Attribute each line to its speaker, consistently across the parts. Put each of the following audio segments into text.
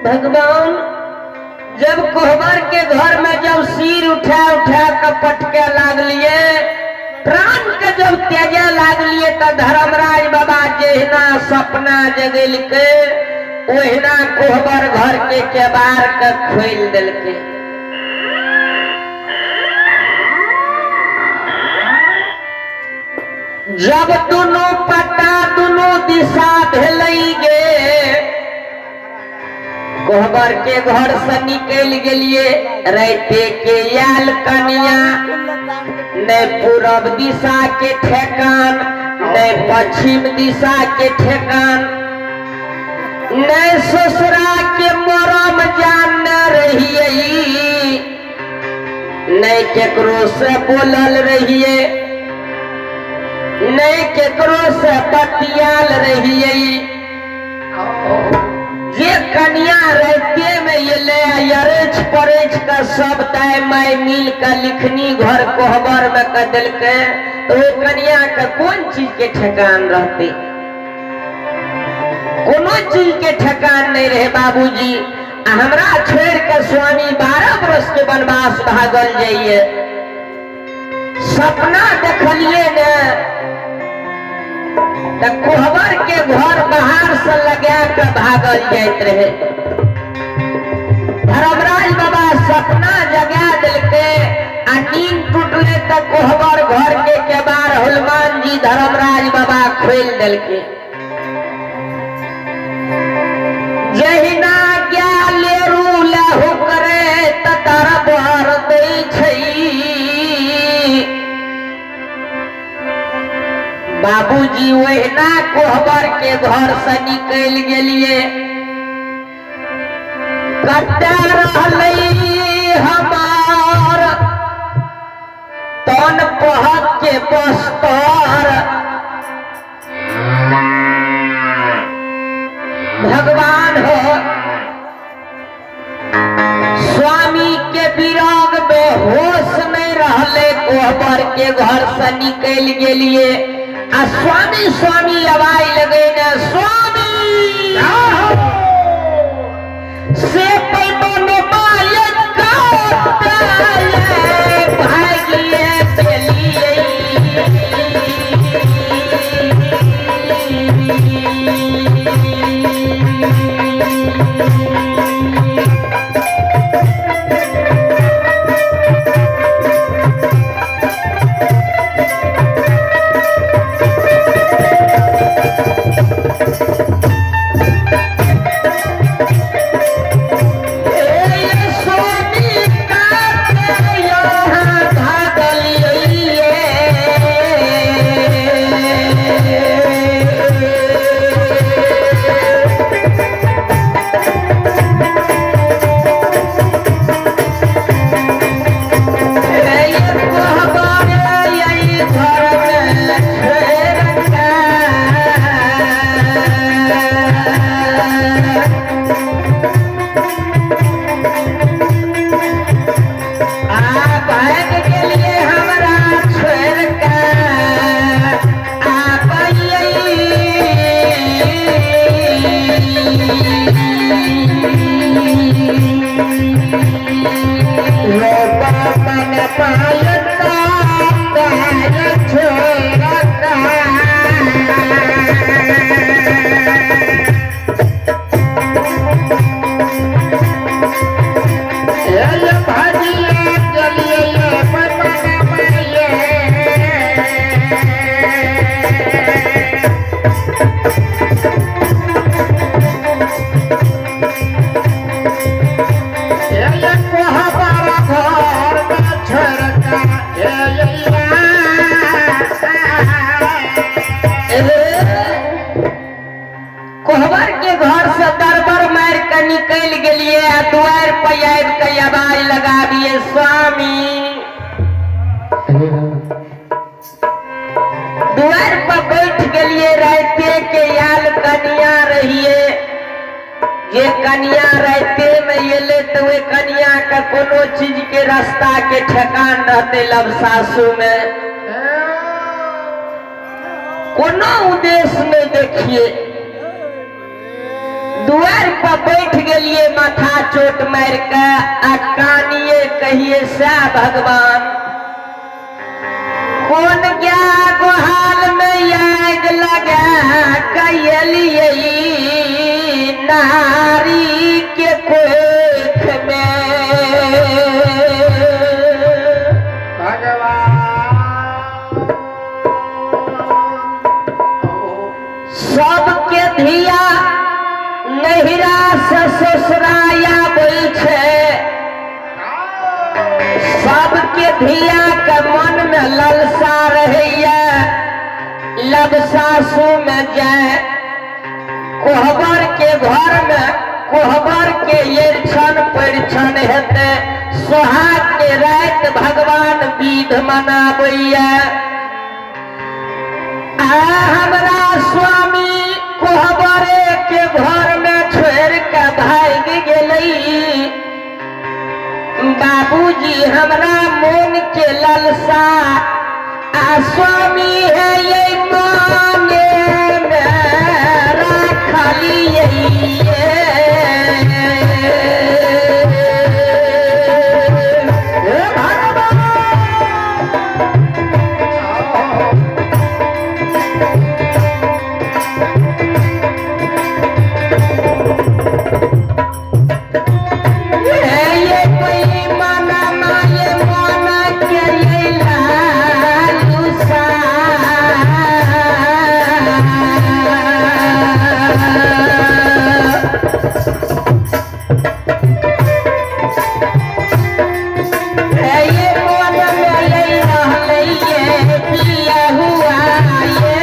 Speaker 1: भगवान जब कोहबर के घर में जब सिर उठा उठा के पटके लागलिए, प्राण के जब त्यागे लागलिए, तो धर्मराज बाबा जहिना सपना जगेलके ओहिना कोहबर घर के केबाड़ के खोलि देलके। जब दुनू पट्टा दुनू दिशा भेलै गे, कोहबर के घर से निकलि गेलिए। राते के आयल कनिया, ने पूरब दिशा के ठेकान, ने पश्चिम दिशा के ठेकान, ने ससुरा के मरम जानने रहिए, ने केकरो से बोलल रहिए, ने केकरो से बतियाल रहिए। जे कनिया राते में एलै अरैछ परैछ के सब दाय my मिल के लिखनी घर कोहबर में के देलकै, तो ओ कनिया के कोन चीज के ठेकान रहतै? कोनो चीज के ठेकान नहीं रहे बाबूजी। आ हमरा छोड़ के स्वामी 12 वर्ष के वनवास भागल जाइए। सपना देखलिए ने त कोहबर के घर बाहर से लगा के भागल जाइत रहे। धर्मराज बाबा सपना जगा दिलके आ नींद टूटले त कोहबर घर के केबाड़ हनुमान जी धर्मराज बाबा खोलि देलके। जहिना गेल लहु करे त दरबार दै छै। बाबूजी ओहिना कोहबर के घर से निकलि गेलिए। कत्ते रहलै हमार तन पहक के बस्तर। भगवान हो, स्वामी के विराग में होश नहीं रहले, कोहबर के घर से निकलि गेलिए आ स्वामी स्वामी आवाज लगेने स्वामी से पैमान मायक भागिए चलिए। कोहबर के घर से दरबर मार के निकल गेलिए आ दुआर पर आबि के आवाज लगा दिए स्वामी। दुआर पर बैठ गेलिए, राते के आयल कनिया रहिए। जे कनिया राते में एले तो वे कनिया के कोनो चीज के रास्ता के ठेकान रहते लब सासू में कोनो उद्देश्य नहीं देखिए। दुआर पर बैठ गेलिए माथा चोट मार के आ कानिए कहिए सै भगवान कोन गया गोहाल में आग लगा कलिए नारी के कोख में। सबके धिया नहिरा से ससुराया बोल छै, सबके धिया के मन में ललसा रहैया लब सासू में जाए, कोहबर के घर में कोहबर के एरछन परिछन हेतै, सोहाग के राति भगवान विध मनाबैया। आ हमरा स्वामी कोहबरे के घर में छोड़ के भागि गेलै, बाबूजी हमरा मोन के ललसा आ स्वामी है ये माने में राखलिए।
Speaker 2: हे भगवान।
Speaker 1: ये कोई मना माये मना के ये लालू सा। ये मन में ले रहलै ये पिया हुआ ये।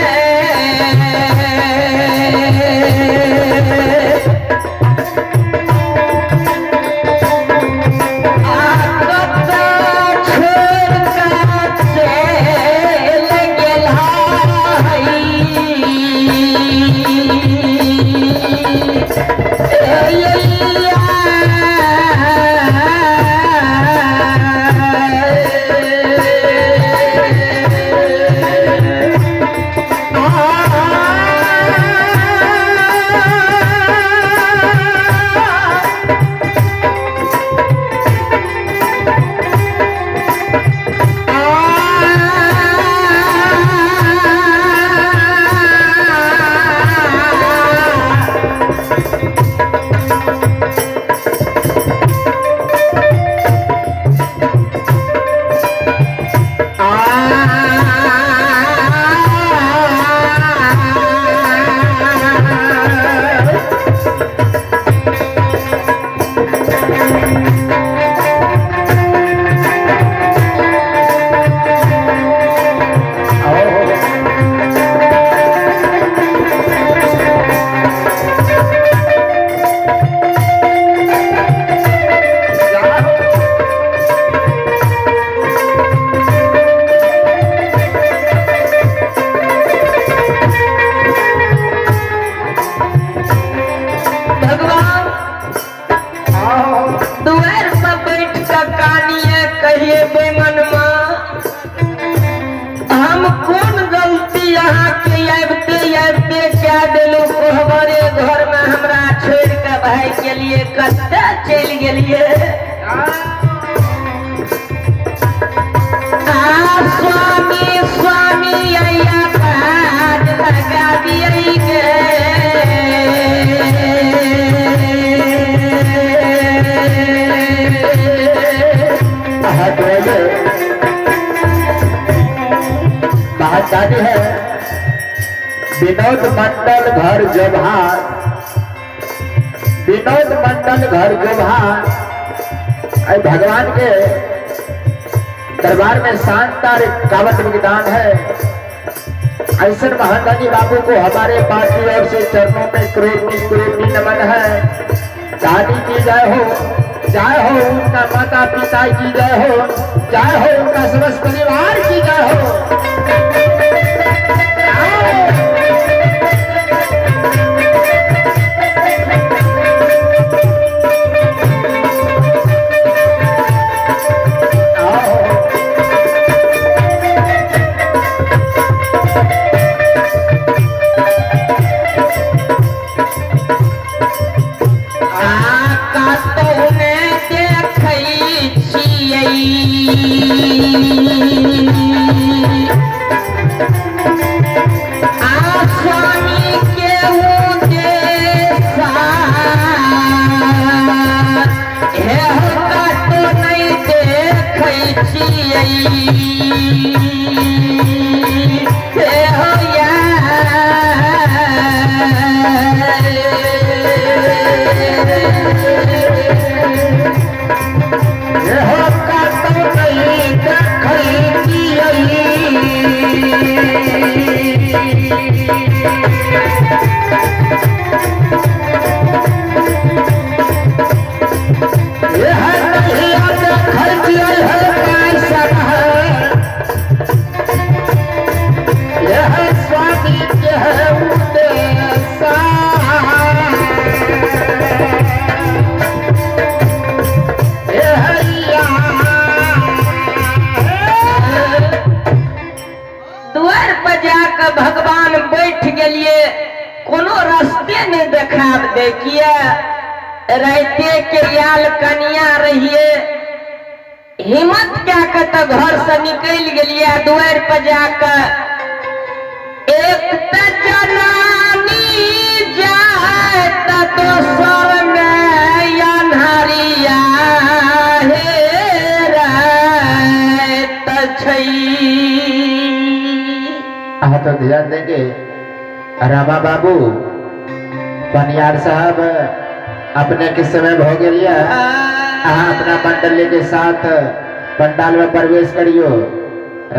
Speaker 1: भगवान दुआर पर बैठ के कानिए कहिए बेमन माँ हम कोन गलती अहाँ के आबिते आबिते कए देलहुँ, कोहबरे घर में हमरा छोड़ के भागि गेलिए, कतऽ चलि गेलिए। आ स्वामी स्वामी अइया काज लगाबियै गे।
Speaker 2: महादानी है विनोद मंडल घर जोभार, विनोद मंडल घर जोभार। अरे भगवान के दरबार में शानदार 51 विधान है। ऐसे महादानी बाबू को हमारे पार्टी और से चरणों में करोड़नी करोड़नी नमन है। दादी की जय हो, जय हो उनका माता पिता की जय हो, जय हो उनका समस्त परिवार की जय हो। आओ।
Speaker 1: हे हो यार।
Speaker 2: ये हो कातो नहीं देखई ये है नहीं देखई है कैसा है ये है स्वामी के है उदेसा ये हैया
Speaker 1: दुआर पर जाके भगवान बैठ गेलिए, कोनो रास्ते नहीं देखाब दे। किया राइते के आयल कनिया रहिए, हिम्मत क्या के तो घर से निकल गेलिए। दुआर पर जाके एक त जनानी जाए त दोसर में अन्हरिया हे रात छै।
Speaker 2: अहाँ तो ध्यान देंगे रामा बाबू बनियार साहब अपने के समय हो गेलिए। अहाँ अपना मंडली के साथ पंडाल में प्रवेश करियो।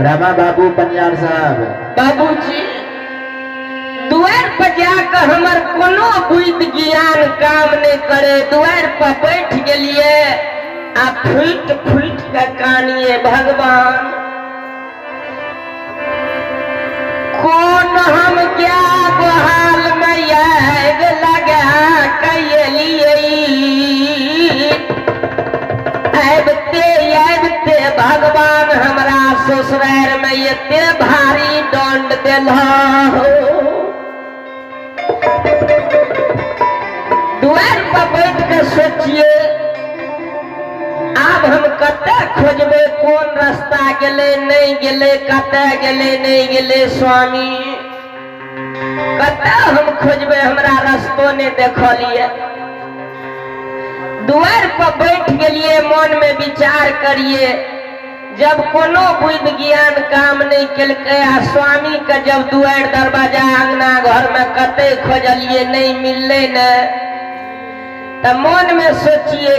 Speaker 2: रामा बाबू बनियार साहब
Speaker 1: बाबूजी दुआर पर जाके हमर कोनो बुद्धि ज्ञान काम नहीं करे। दुआर पर बैठ गेलिए आ फूट फूट के कानिए, भगवान कोन हम क्या गोहाल में आग लगा के एलिए। आबिते आबिते भगवान हमरा ससुरार में एते भारी दंड देलह। दुआर पर बैठ के सोचिए, आब हम कतऽ खोजबै, कोन रास्ता गेलै नहि गेलै, कतऽ गेलै नहि गेलै स्वामी, कतऽ हम खोजबै, हमरा रस्तो नहि देखलिए। दुआर पर बैठ गेलिए, मन में विचार करिए, जब कोनो बुद्धि ज्ञान काम नहीं केलकै आ स्वामी के जब दुआर दरवाजा अंगना घर में कते खोजलिए नहीं मिललै ने, तऽ मन में सोचिए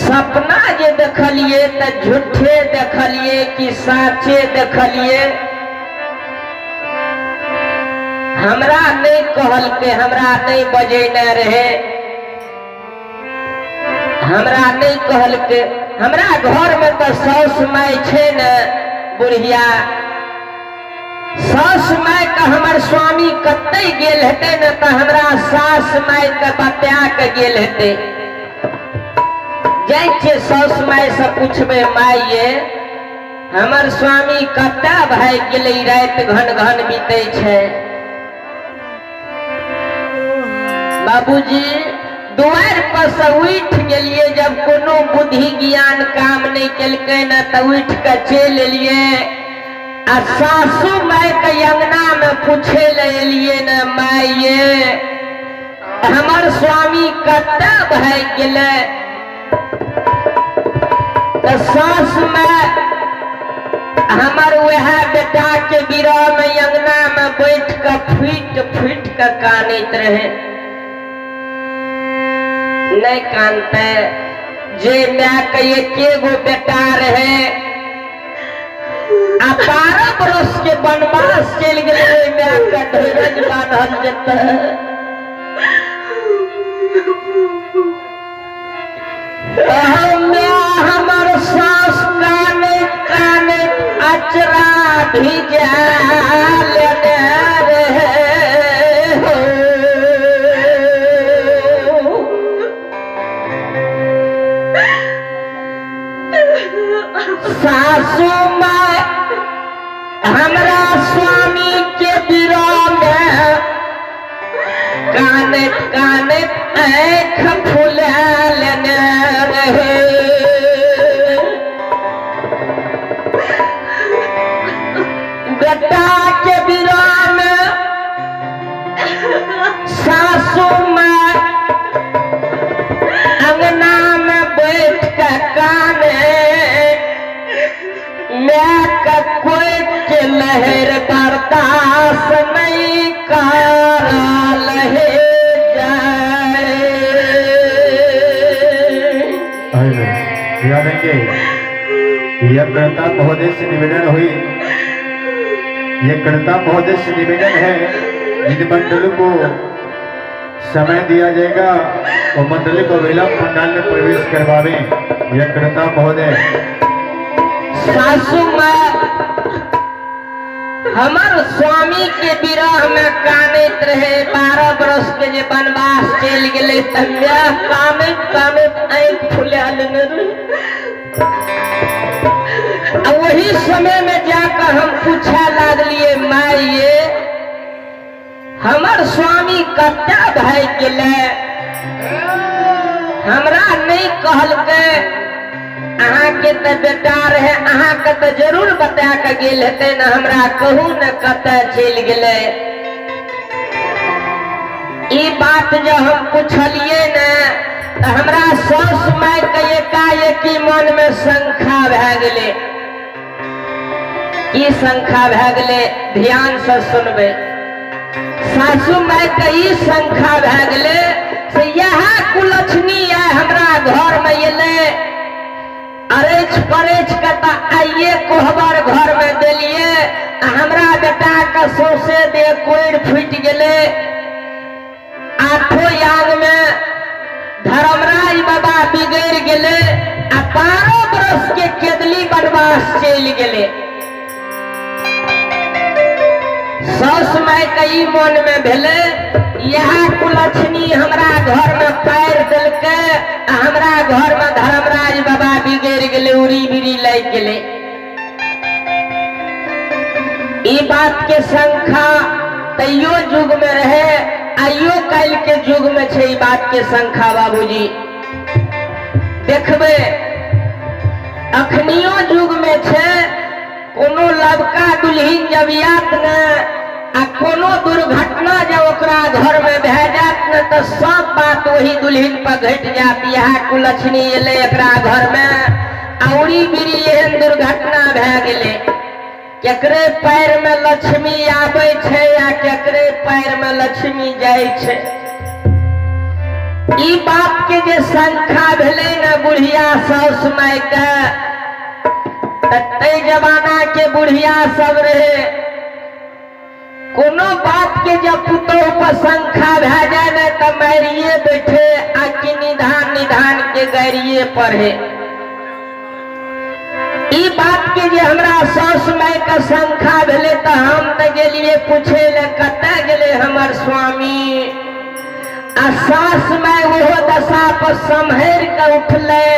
Speaker 1: सपना जे देखलिए तऽ झूठे देखलिए कि साचे देखलिए। हमरा नहीं कहलकै, हमरा नहीं बजेने रहे, हमरा नहीं कहलकै। हमरा घर में तऽ साउस माय छै ने बुढ़िया, सास माय के हमर स्वामी कतै गेल हेतै ने तऽ हमरा सास माय के बता के गेल हेतै। जाइ छियै साउस माय से पूछबै, माय ये हमर स्वामी कतऽ भागि गेलै, राति घन घन बीतै छै। बाबूजी दुआरि पर से उठि गेलियै, जब कोनो बुद्धि ज्ञान काम नहि केलकै ने तऽ उठि कऽ चलि एलियै आ सासू माय के अंगना में पूछे ले एलियै ने, माय ये हमर स्वामी कतऽ भागि गेलै। तऽ सास माय हमर वएह बेटा के विरह में अंगना में बैठ कऽ फूटि फूटि कऽ कानैत रहे। नहीं कानते जे my के एके गो बेटा रहे आ 12 बरस के वनवास चलि गेलै, ओहि my के धीरज बान्हल जेतै। माय हमर सास कानैत कानैत अचरा भिजा लेने रहे हो। सासू माय हमरा स्वामी के विरह में कानैत कानैत आँखि फुला लेने रहे। बेटा के विरह में सासू माय अंगना में बैठ के काने। लहर बर्दाश्त नहीं कराल हे जाए।
Speaker 3: ध्यान देंगे, यह कर्ता महोदय से निवेदन हुई, यह कर्ता महोदय से निवेदन है, जिन मंडल को समय दिया जाएगा वो मंडली को विलंब पंडाल में प्रवेश करवावे। यह कर्ता महोदय।
Speaker 1: सासू माँ हमर स्वामी के विरह में कानैत रहे। 12 बरस के जे वनवास चलि गेलै तऽ माय कानैत कानैत आँखि फुला लेने रहे। आ वही समय में जाकर हम पूछे लागलिए, माय ये हमर स्वामी कतऽ भागि गेलै? हमरा नहि कहलकै। अहाँके तऽ बेटा रहे, अहाँके तऽ जरूर बता कऽ गेल हेतै ने। हमरा कहू ने, कतऽ चलि गेलै? ई बात जब हम पुछलियै ने तऽ हमरा सासु मायके एकाएकी मनमे शंका भए गेलै। की शंका भए गेलै? ध्यानसँ सुनबै। सासू मायके ई शंका भए गेलै से इएह कुलक्षणी आइ हमरा घरमे एलै। अरैछ परैछ के तऽ आइए कोहबर घरमे देलियै आ हमरा बेटाके सौंसे देह कोरि फूटि गेलै। आठो यागमे धर्मराज बाबा बिगड़ि गेलै आ 12 बरस के केदली वनवास चलि गेलै। सासु मायके ई मनमे भेलै, इएह कुलक्षणी हमरा घरमे पैर देलकै आ हमरा घरमे धर्मराज बाबा बिगड़ि गेलै, उड़ी बिड़ी लागि गेलै। ई बात के शंका तैयो युग में रहे, आइयो काल्हि के युग में छै ई बात के शंका। बाबूजी देखबै, अखनियो युग में छै, कोनो लबका दुल्हिन जब आयत ने आ कोनो दुर्घटना जब ओकरा घर में भए जायत ने, तऽ सब बात वही दुल्हिन पर घटि जायत। इएह कुलक्षणी एलै एकरा घर में आ उड़ी बिड़ी एहन दुर्घटना भए गेलै। केकरे पैर में लक्ष्मी आबै छै आ केकरे पैर में लक्ष्मी जाइ छै, ई बात के जे शंका भेलै ने बुढ़िया साउस माय के, तऽ ताहि जमाना के बुढ़िया सब रहे, कोनो बात के जब पुतोह पर शंका भए जाय ने तऽ मारिए बैठे आ कि निधान निधान के गारिए पढ़े। ई बात के जे हमरा सासु माय के शंका भेलै तऽ हम तऽ गेलियै पूछे ले, कतऽ गेलै हमर स्वामी? आ सास माय ओहो दशा पर सम्हरि कऽ उठलै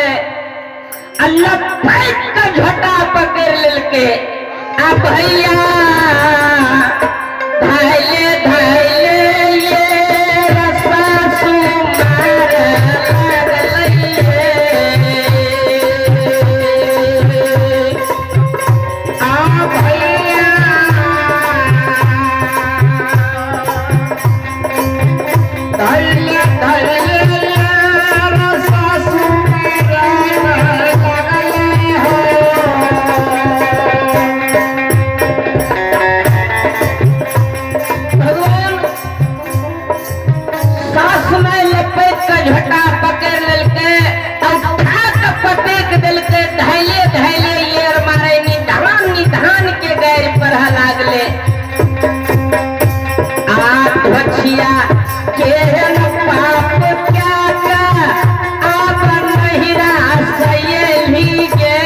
Speaker 1: आ लपटि कऽ झोटा पकड़ि लेलकै आ भैया धाइले धाइले ये सासु मारऽ लगलै।
Speaker 2: आ भैया धैले धैले सासु लगले हो।
Speaker 1: भगवान, सास में लपेट के झटा पकड़ लेलकै आ उठा के पटक देलकै। धैले धैले येर मारे निधान निधान के गारि पढ़ऽ लागले। आठ बछिया केहन पाप क्या का आप नहिरा सयली गे।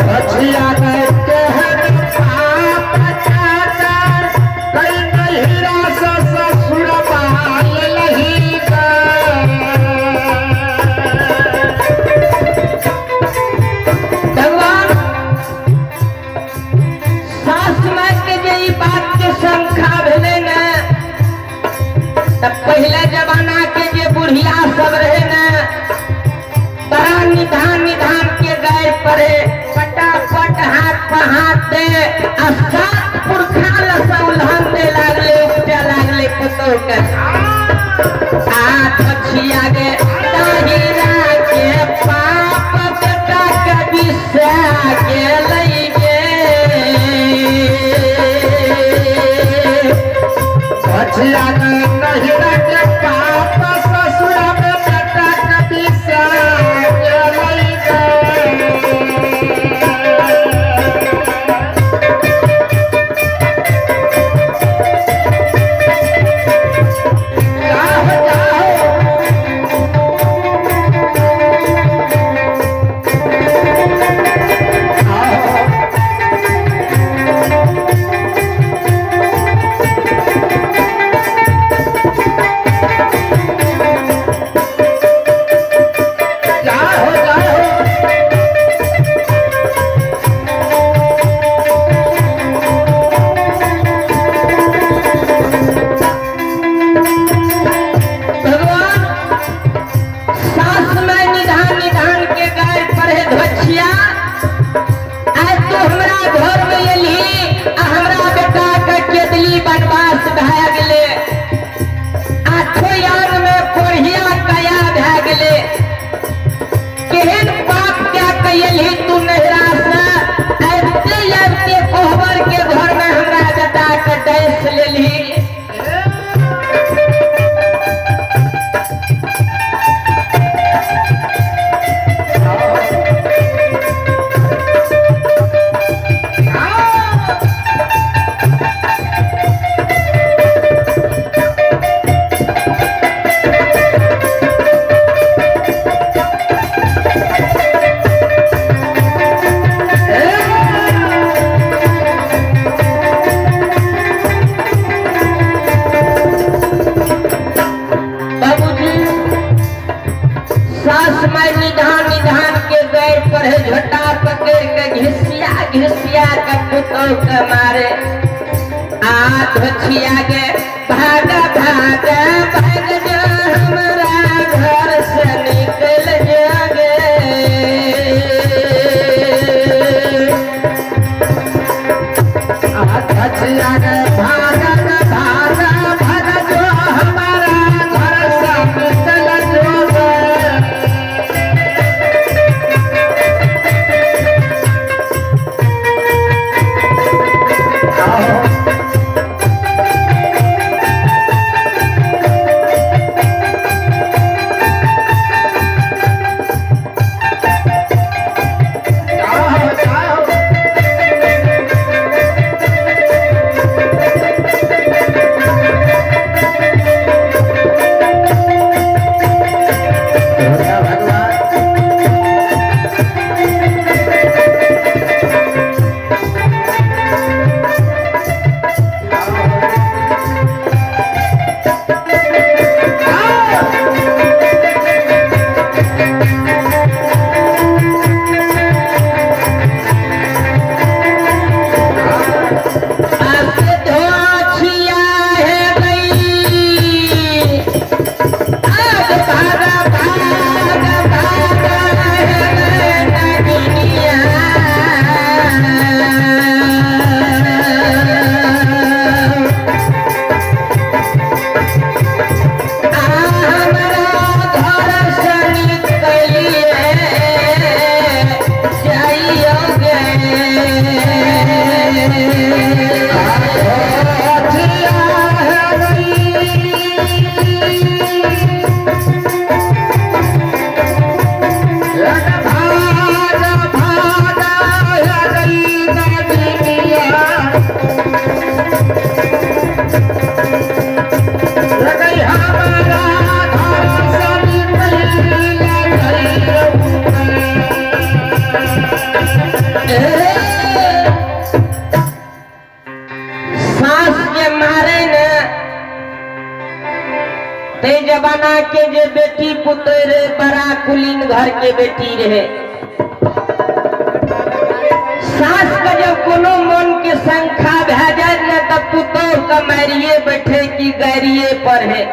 Speaker 2: बछिया केहन पाप चाचा कई नहिरा ससुर बाल लही।
Speaker 1: भगवान, सास माय के जे ई बात के शंका भेलै ने, तऽ पहिले जमाना के जे बुढ़िया सब रहे ने, बड़ा निधान निधान के गारि पड़े, फटाफट हाथ पर हाथ दे आ सात पुरखा लसँ उल्हन दे लागले, उपटे लागले पुतोह के। आठ पछिया गे ताहिरा के के पुतोह के मारे। आ धोछिया गे भाग भाग भाग जो हमरा घर से निकल जागे।
Speaker 2: धोछिया गे भाग भाग भाग जो हमारा घर से निकल जोगे। आओ आओ। भगवान।
Speaker 1: अस धोछिया है गई अब भागा भाग भाग है नगिनिया। आ हमरा घर से निकलिए जाइयोगे। सास के मारे ने ते जमाना के जे बेटी पुतोह रहे बड़ा कुलीन घर के बेटी रहे। सास के जब कोनो मन के शंखा भए जाए ने तब पुतोह के मारिए बैठे की गारिए पढ़े।